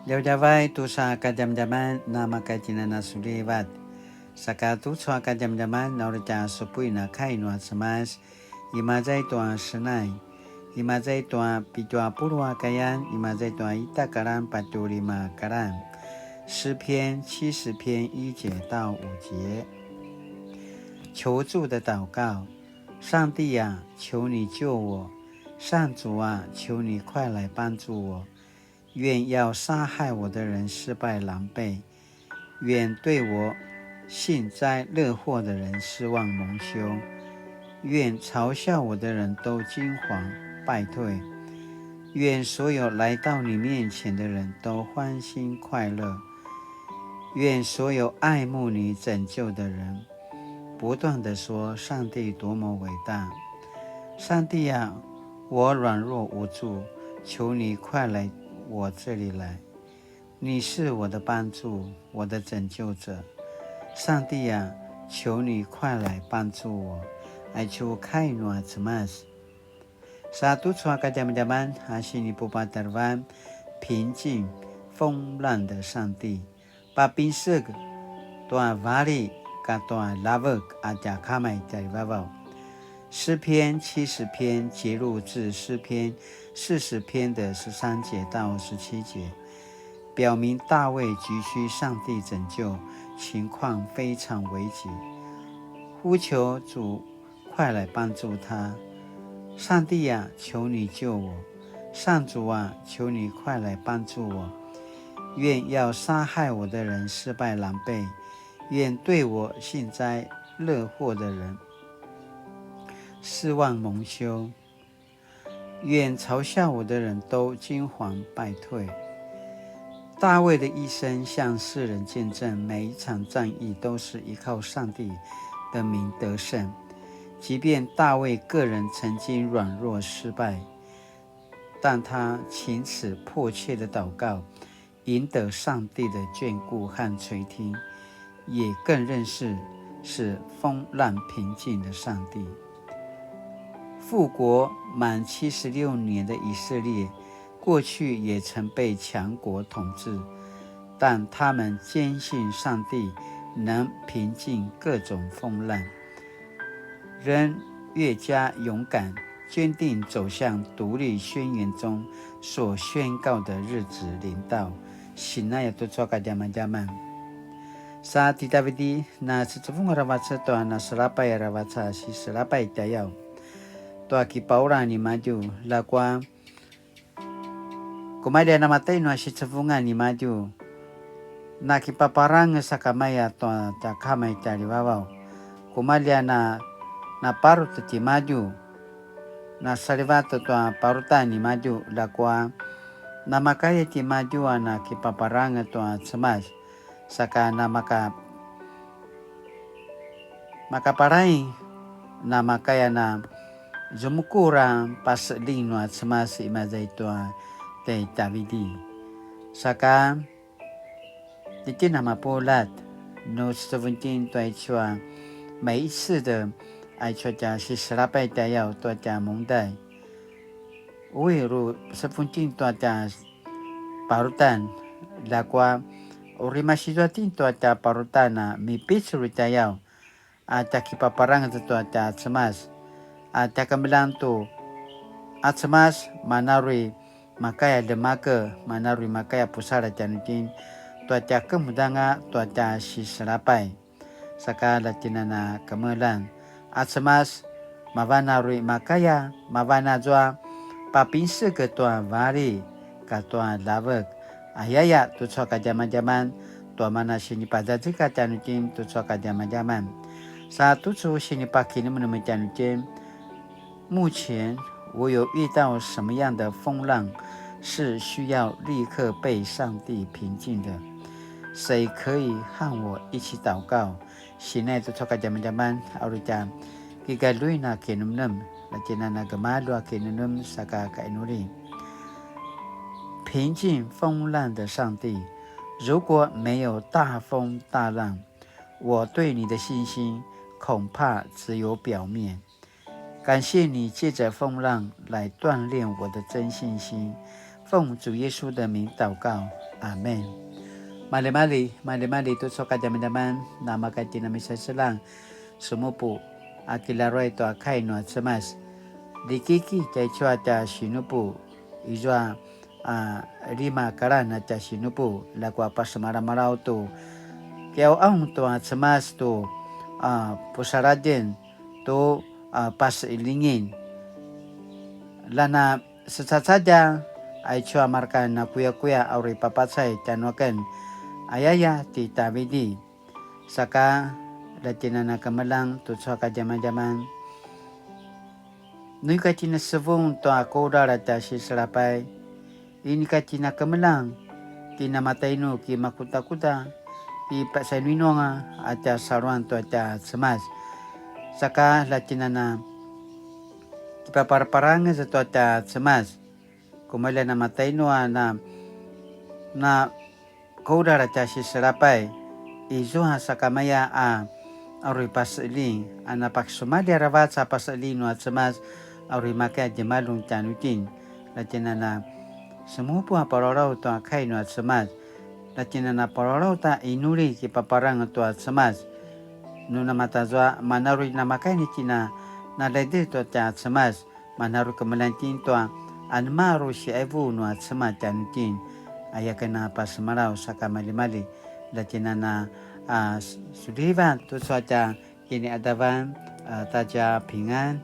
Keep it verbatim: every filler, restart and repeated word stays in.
Djavadjavay tusa kadjamadjaman namakatjinanasulivat. Saka tucu a kadjamadjaman na uri tja supuin a kai nua Cemas, imaza i tua Senai, imaza i tua pitju a puluq a kayan, imaza i tua ita karan patje lima karan. 诗篇七十篇一节到五节。求助的祷告。上帝啊，求你救我！上主啊，求你快来帮助我！愿要杀害我的人失败狼狈，愿对我幸灾乐祸的人失望蒙羞，愿嘲笑我的人都惊惶败退，愿所有来到你面前的人都欢欣快乐，愿所有爱慕你拯救的人不断地说：上帝多么伟大！上帝啊，我软弱无助，求你快来我这里来。你是我的帮助，我的拯救者。上帝啊，求你快来帮助我。Aicu kai nua Cemas. Sa tucu a kadjamadjaman a sinipupatarevan, 平静风浪的上帝。 Papinsek tua vali katua lavek a tja Kama i tjarivavaw. 诗篇七十篇节录自诗篇四十篇的十三节到十七节，表明大卫急需上帝拯救，情况非常危急，呼求主快来帮助他。上帝啊，求你救我！上主啊，求你快来帮助我！愿要杀害我的人失败狼狈，愿对我幸灾乐祸的人失望蒙羞，愿嘲笑我的人都惊惶败退。大卫的一生向世人见证，每一场战役都是依靠上帝的名得胜。即便大卫个人曾经软弱失败，但他凭此迫切的祷告， 赢得上帝的眷顾和垂听，也更认识使风浪平静的上帝。复国满七十六年的以色列，过去也曾被强国统治，但他们坚信上帝能平静各种风浪，仍越加勇敢，坚定走向独立宣言中所宣告的日子临到。Sinaya tucu a kadjamadjaman. Sa ti Davidi, na cecevung aravac tua na selapay aravac a siselapay tjayaw. Tua kipaula nimadju, ljakua, kumalja namatay nua sicevungan nimadju, na kipaparangez sakamaya tua tja Kama i tjarivavaw. Kumalja na, na parut timadju, na salivat tua parutan nimadju, ljakua, na makaya timadju a na kipaparangez tua Cemas, saka na maka, makapalay, na makaya na zumukura paseling nua Cemas imaza i tua tjai Davidi. Saka, titjen a mapuljat, nu seventeen tua i cua, mai ised, a i cua tja siselapay tjayaw tua tja mungdai. Ui, ru seventeen tua tja parutan, ljakua, uri masizuatin tua tja parutan a mipicul tjayaw, a tja kipaparangez tua tja Cemas, a tja kemeljang tu, a Cemas, manarui makaya ljemake, manarui makaya pusalj tjanuitjen, tua tja kemudanga, tua tja siselapay. Saka latjinana kemeljang, a Cemas, mavanarui makaya, mavanazua, papinsek tua vali, katua lavek. Ayaya tucu a kadjamadjaman, tua mana sinipazazekatj tjanuitjen tucu a kadjamadjaman. Sa tucu sinipakinemenem tjanuitjen, 目前我有遇到什么样的风浪是需要立刻被上帝平静的？谁可以和我一起祷告？Sinai tucu a kadjamadjaman, a uri tja kigaluin a kinemenem, latjinana gemalju a kinemenem saka kainuli. 平静风浪的上帝，如果没有大风大浪，我对你的信心恐怕只有表面。感谢你借着风浪来锻炼我的真信心，奉主耶稣的名祷告，阿门。Malimali, malimali tucu a kadjamadjaman, namaka tjen a misaselang, semupu, a kilaruay tua kai nua Cemas. Likiki tjaicu a tja sinupu, izua a lima kalan a tja sinupu, ljakua pasemalamalaw tu kiqaung tua Cemas tu a pusaladjen tu a paselingin. Lana secacadja aicu a marka nakuyakuya a uri papacay tjanuaken, ayaya ti Tavidi. Saka, ljatjinana kemeljang tucu a kadjamadjaman. Nu ika tjinasevung tua kudral a tja siselapay, inika tjinakemeljang, kinamatainu kimakudakuda, kipasainuinuanga a tja saluan tua tja Cemas. Saka ljatjinana kipaparaparangez tua tja Cemas. Kumalja namatainu a na, na kudral a tja siselapay, izua sakamaya a, a uri paseling, a napakisumalji aravac a paseling nua Cemas, a uri makaya djemaljun tjanuitjen. Ljatjinana semupu a palawlaw tua kai nua Cemas. Ljatjinana palawlaw ta inuli kipaparang tua Cemas. Nu namatazua mana uri namakaya itjen a na lede tua tja Cemas. Mana uri kemeljang itjen tua anema uri siqaivu nua Cemas tjanuitjen. Ayaken a pasemalaw saka malimali. Ljatjinana a sulivan tucu a tja kiniqadavan a tatja pingan.